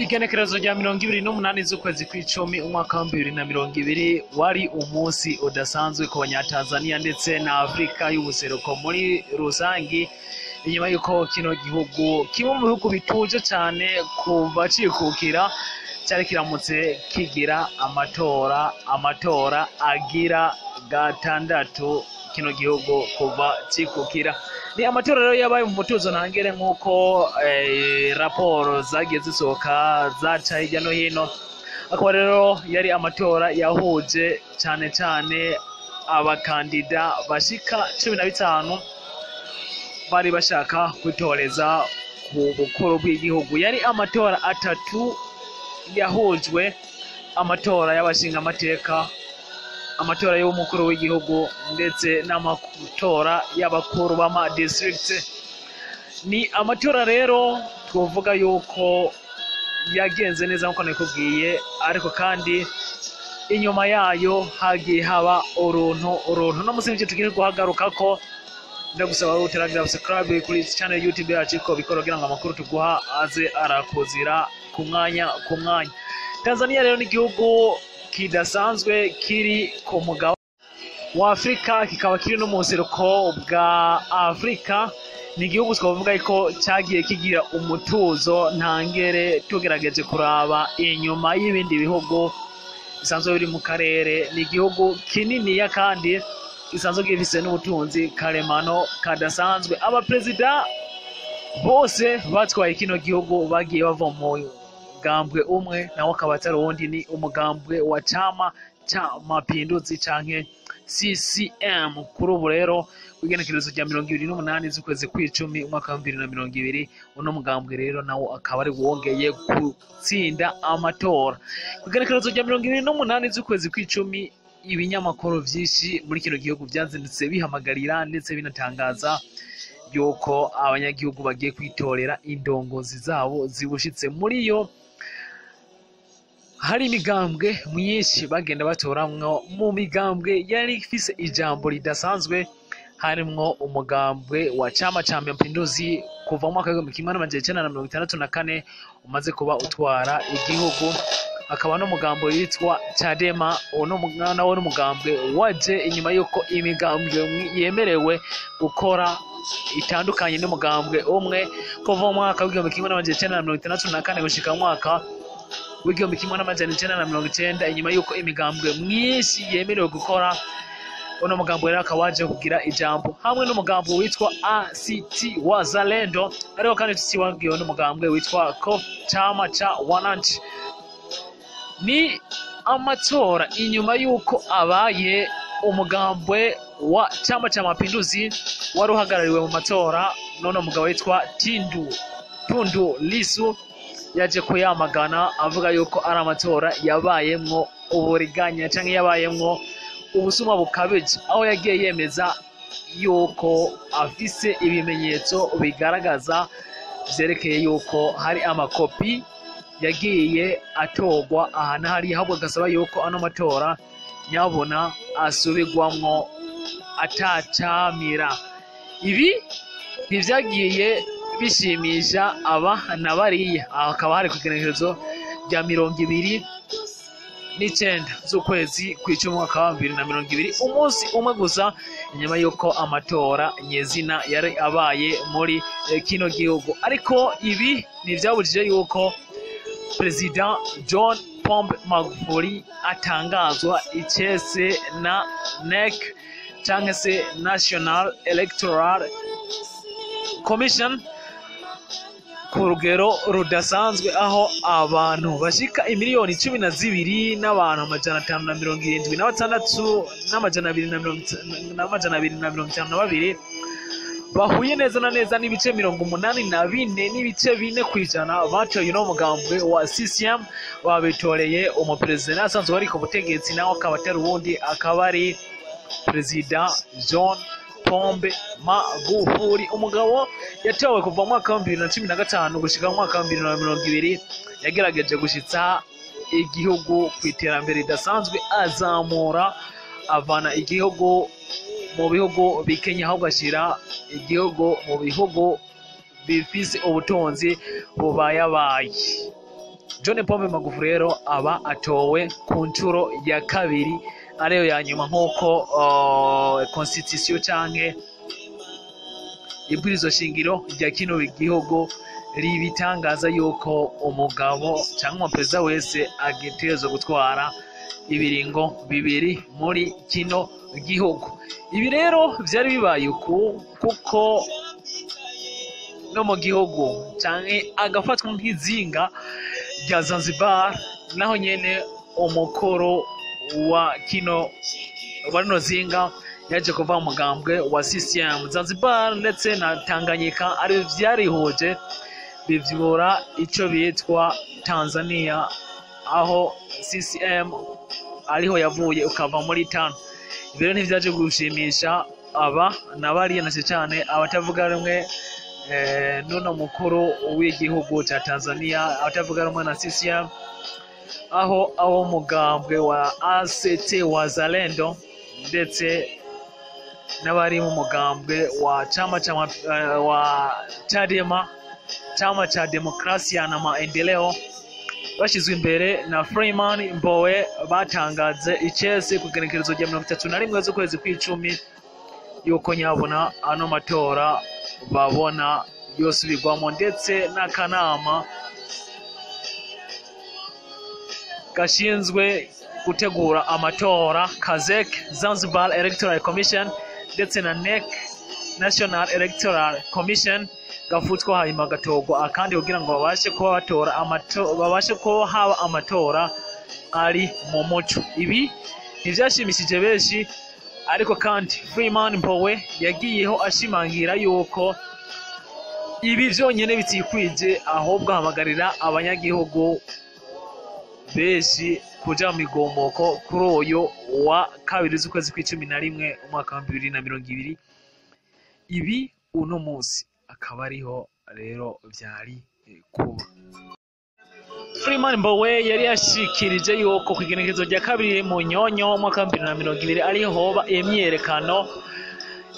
Igenekerezo rya 28 z'ukwezi kw'icumi umwaka wa 2020 wari umunsi udasanzwe ku Banyatanzania ndetse na Afrika y'ubuseruko muri rusangi, inyuma y'uko kino gihugu kimwe mu bihugu bituje cane kuva cikukira cari kiramutse kigira amatora agira gatandatu kino gihugu kuva cikukira. Ni amatora rero yabaye mu mutuzo ntangere nk'uko raporo zagiye zisohoka zaca hirya no hino. Akaba rero yari amatora yahuje cane cane abakandida bashika 15 bari bashaka kwitoreza ku bukuru bw'igihugu. Yari amatora atatu yahujwe: amatora y'abashingamateka, amatora y'umukuru w'igihugu ndetse n'amatora y'abakuru b'ama district. Ni amatora rero twovuga yuko yagenze neza nkuko nakubwiye, ariko kandi inyuma yayo hagiye haba uruntu. No musi nivyo tugiye guhagarukako. Ndagusaba utaragira subscribe kuri channel YouTube yacu ko bikora kugira ngo amakuru tuguha aze arakuzira ku mwanya ku mwanya. Tanzania rero ni igihugu kidasanzwe kiri ku mugabane wa Afrika, kikaba kiri no mu buseruko bwa Afrika. Ni igihugu twavuga ko cyagiye kigira umutuzo ntangere tugerageje kuraba inyuma y'ibindi bihugu bisanzwe biri mu karere. Ni igihugu kininiya kandi gisanzwe gifise n'ubutunzi karemano kadasanzwe. Abaperezida bose batwaye kino gihugu bagiye bava mu mugambwe umwe, nawo akaba atari uwundi, ni umugambwe wa Chama cha Mapinduzi canke CCM. Kuri ubu rero kw'igenekerezo rya 28 z'ukwezi kw'icumi umwaka wa 2020, uno mugambwe rero nawo akaba ari wongeye gutsinda amatora. Kw'igenekerezo rya 28 z'ukwezi kw'icumi, ibinyamakuru vyinshi muri kino gihugu vyazindutse bihamagarira ndetse binatangaza yuko abanyagihugu bagiye kwitorera indongozi zabo zibushitse. Muri yo hari imigambwe myinshi bagenda batoramwo. Mu migambwe yari ifise ijambo ridasanzwe harimwo umugambwe wa Chama cha Mapinduzi kuva mu mwaka w'1964 umaze kuba utwara igihugu, akaba n'umugambwe witwa Chadema. Uwo nawo n'umugambwe waje inyuma y'uko imigambwe yemerewe gukora itandukanye n'umugambwe umwe kuva mu mwaka w'1964 gushika mu mwaka w'1990. Inyuma y'uko imigambwe myinshi yemerewe gukora, uno mugambwe rero akaba waje kugira ijambo hamwe n'umugambwe witwa ACT Wazalendo, ariko kandi tutibagiwe n'umugambwe witwa COF, Chama cha Wananchi. Ni amatora inyuma y'uko abaye, umugambwe wa Chama cha Mapinduzi wari uhagarariwe mu matora none umugabo witwa Tundu Lissu yaje kuyamagana, avuga yuko ari amatora yabayemwo uburiganya canke yabayemwo ubusuma bukabije, aho yagiye yemeza yuko afise ibimenyetso bigaragaza vyerekeye yuko hari amakopi yagiye atorwa aha na hariya, ahubwo agasaba yuko ano matora nyabona asubirwamwo atacamira. Ibi ntivyagiye bishimisha aba na bariya. Aho hakaba hari kw'igenekerezo rya 29 z'ukwezi kw'icumi umwaka wa 2020, umunsi umwe gusa inyuma y'uko amatora nyezina yari abaye muri kino gihugu. Ariko ibi ntivyabujije yuko Perezida John Pombe Magufuli atangazwa icese na NEC canke se National Electoral Commission ku rugero rudasanzwe, aho abantu bashika 12,576,276 252 bahuye neza na neza n'ibice 84.4% batoye uno mugambwe wa CCM, babitoreye umuperezida asanzwe ari ku butegetsi, nawe akaba atari uwundi, akaba ari Perezida John Pombe Magufuli, umugabo yatowe kuva mu mwaka wa 2015 gushika mu mwaka wa 2020. Yagerageje gushitsa igihugu ku iterambere ridasanzwe, azamura avana igihugu mu bihugu bikenya, ahubwo ashira igihugu mu bihugu bifise ubutunzi bubayabaye. John Pombe Magufuli rero aba atowe ku nshuro ya kabiri, ariyo ya nyuma, nk'uko constitution canke ibwirizo shingiro rya kino gihugu ribitangaza yuko umugabo cyangwa umuperezida wese agitegerezwa gutwara ibiringo bibiri muri kino gihugu. Ibi rero vyari bibaye uku kuko no mu gihugu canke agafatwa nk'izinga rya Zanzibar, naho nyene umukuru wa kino wa rino zinga yaje kuva mu mugambwe wa CCM. Zanzibar ndetse na Tanganyika ari vyarihuje bivyura ico bitwa Tanzania, aho CCM ariho yavuye ukava muri tano. Ibi rero ntivyaje gushimisha aba na bariya, na cane abatavuga rumwe n'uno mukuru w'igihugu ca Tanzania, abatavuga rumwe na CCM, aho abo mugambwe wa ACT Wazalendo ndetse n'abari mu mugambwe wa chama cha wa Chadema, chama cha demokrasia na maendeleo, bashyizwe imbere na Freeman Mbowe, batangaze icese ku igenekerezo rya 31 z'ukwezi kw'icumi yuko nyabona ano matora babona yosubirwamo, ndetse n'akanama gashinzwe gutegura amatora KAZEC, Zanzibar Electoral Commission, ndetse na NEC, National Electoral Commission, gafutwa hanyuma gatorwa akandi kugira ngo babashe kuba batora babashe kuba haba amatora ari mu muco. Ibi ntivyashimishije benshi, ariko kandi Freeman Mbowe yagiyeho ashimangira yuko ibi vyonyene bitikwije, ahubwo ahamagarira abanyagihugu benshi kuja mu migomoko kuri uyu wa kabiri z'ukwezi kw'icumi na rimwe umwaka wa 2020. Ibi uno munsi akaba ariho rero vyari kuba. Freeman Mbowe yari yashikirije yuko ku igenekerezo rya kabiri mu Nyonyo umwaka wa 2020 ariho hoba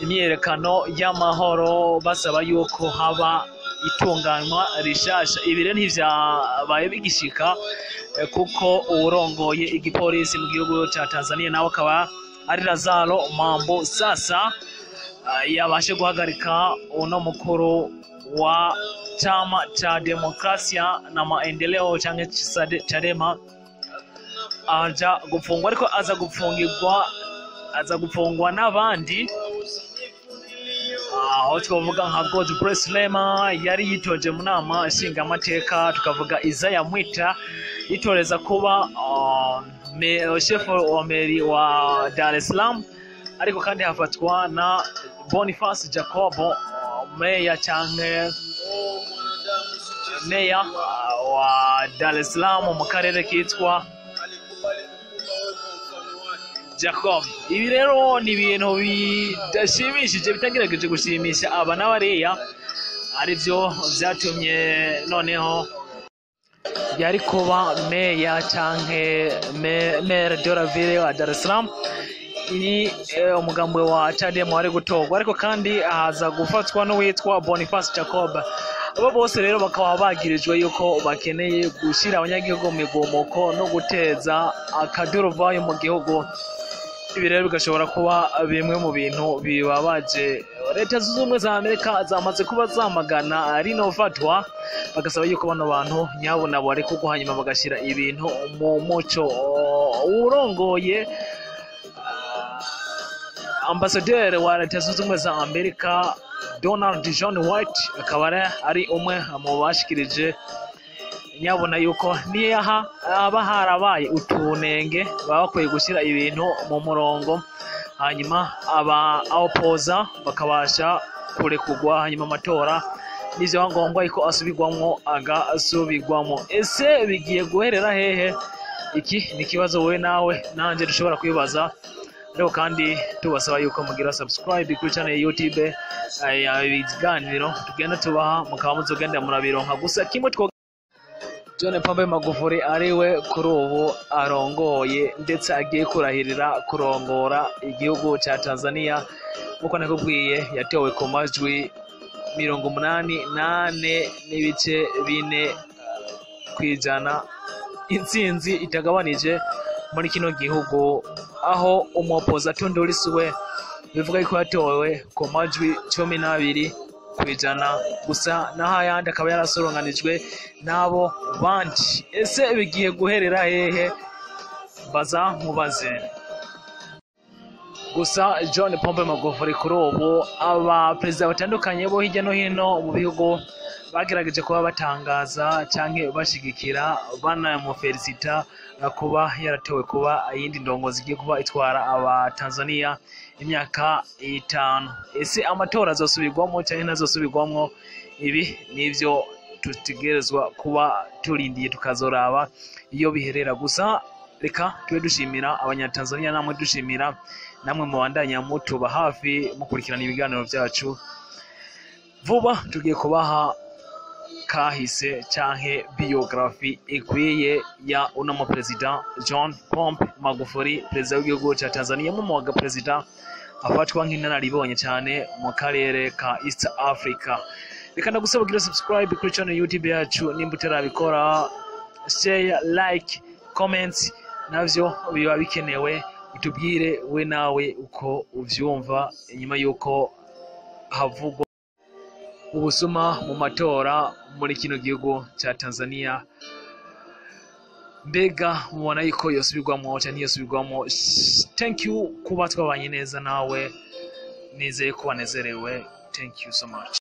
imyiyerekano y'amahoro, basaba yuko haba itunganywa rishasha. Ibi rero ntivyabaye bigishika, kuko uwurongoye igipolisi mu gihugu ca Tanzania nawe akaba ari Lazaro Mambo Sasa, yabashe guhagarika uno mukuru wa chama cha demokrasia na maendeleo canke Chadema, aja gupfungwa, ariko aza gupfungwa n'abandi, aho twavuga nka Godbless Lema yari yitoje mu nama nshingamateka, tukavuga Isaiah Mwita yitoreza kuba chef wa meri wa Dar es Salaam, ariko kandi hafatwa na Boniface Jacobo, meya canke meya wa Dar es Salaam mu karere kitwa Jacob. Ibi rero ni ibintu bidashimishije, bitagerageje gushimisha aba n'abariya, arivyo vyatumye noneho yari kuba meya canke maire de la ville wa Dar es Salaam ni umugambwe wa Chadema wari gutorwa, ariko kandi ahaza gufatwa n'uwitwa Boniface Jacob. Abo bose rero bakaba bagirijwe yuko bakeneye gushira abanyagihugu mu migumuko no guteza akaduruvayo mu gihugu. Ibi rero bigashobora kuba bimwe mu bintu bibabaje. Leta Zunze Ubumwe za Amerika zamaze kuba zamagana rino fatwa, bagasaba yuko bano bantu nyabona barekurwa hanyuma bagashira ibintu mu muco. Urongoye ambasaderi wa Leta Zunze Ubumwe za Amerika Donald John White akaba ari umwe mu bashikirije nyabona yuko niyaha aba harabaye utunenge baba bakwiye gushyira ibintu mu murongo, hanyuma aba opoza bakabasha kurekugwa, hanyuma amatora n'ivyo ngombwa yuko asubirwamwo agasubirwamwo. Ese bigiye guherera hehe? Iki ni ikibazo wowe nawe nanje dushobora kwibaza, ariko kandi tubasaba yuko mugira subscribe kuri channel ya YouTube, ibiganiro tugenda tubaha mukaba muzogenda murabironka. Gusa kimwe two John Pombe Magufuli ariwe kuri ubu arongoye ndetse agiye kurahirira kurongora igihugu ca Tanzania, nkuko nakubwiye yatowe ku majwi 84.4 kwijana, intsinzi itagabanije muri kino gihugu, aho umuopoza Tundu Lissu we bivuga yuko yatowe ku majwi 12% gusa, naho ayandi akaba yarasoronganijwe n'abo bandi. Ese bigiye guherera hehe? Baza nkubaze. Gusa John Pombe Magufuli kuri ubu aba perezida batandukanye bo hirya no hino mu bihugu bagerageje kuba batangaza canke bashigikira, banamufelicita kuba yaratowe kuba iyindi ndongozi igiye kuba itwara aba Tanzania imyaka 5. Ese amatora azosubirwamwo canke ntazosubirwamwo? Ibi nivyo tutegerezwa kuba turindiye tukazoraba iyo biherera. Gusa reka tube dushimira abanyatanzania, namwe dushimira namwe mubandanya mutuba hafi mukurikirana ibiganiro vyacu. Vuba tugiye kubaha kahise canke biografi ikwiye ya uno mu president John Pombe Magufuli, perezida w'igihugu ca Tanzania, mu mwuga perezida afatwa nk'inararibonye cyane mu karere ka East Africa. Reka ndagusaba kugira subscribe kuri channel YouTube yacu nimba utarabikora, share, like, comment navyo biba bikenewe. Utubwire we nawe uko uvyumva inyuma yuko havugwa ubusuma mu matora muri kino gihugu ca Tanzania. Mbega mubona yuko yosubirwamwo canke ntiyosubirwamwo? Thank you kuba twabanye neza nawe, nizeye ko wanezerewe. Thank you so much.